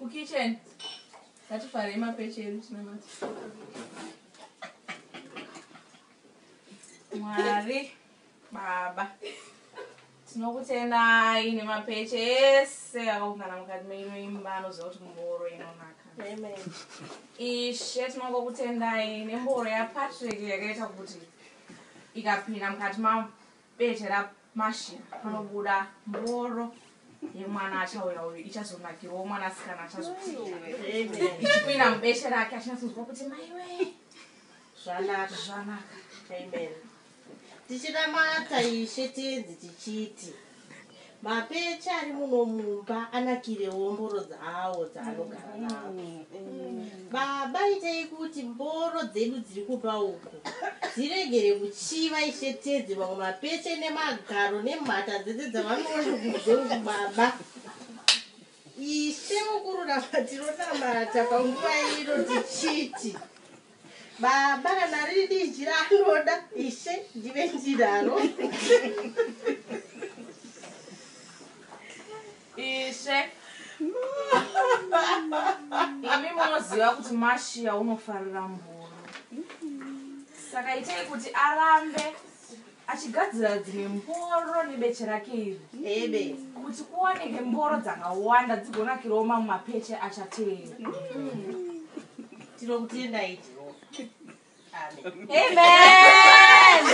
Kukitchen ngativharei mapeche edu tinamata. Mwari baba tinokutendai nemapeche ese akaungana mukati meino imba anoziva kuti mboro inonaka. Amen. Ishe tinongokutendai nemboro yaPatrick yakaita kuti ikapinda mukati mabeche raMashira panobuda mboro yemwana achauya uyu ichazonakirawo mwanasikana achazopinda Amen. ichipinda mubeche rake achinyatsonzwa kuti maiwe Zvanaka. zvanaka. Amen. Tichinamata Ishe Tenzi tichiti mapeche ari muno mumba anakirewo mboro dzawo dzaanogara nadzo. Baba itei kuti mboro dzedu dziri kupa uku dziregere kuchiva Ishe Tenzi mamwe mapeche nemagaro nemhata dzese dzavanoona kunze uku baba. Ishe mukururama tinonamata panguva ino tichiti baba kana riri diji raanoda Ishe ndive ndiraro. Ishe imi munoziva kuti Mashiya unofarira mboro, saka itei kuti arambe achigadzira dzimwe mboro nebeche rake iri Amen. kuti kuwanike mboro dzakawanda dzigonakirawo mamwe mapeche achateera. Tinokutendai Jehovha. Amen. Amen.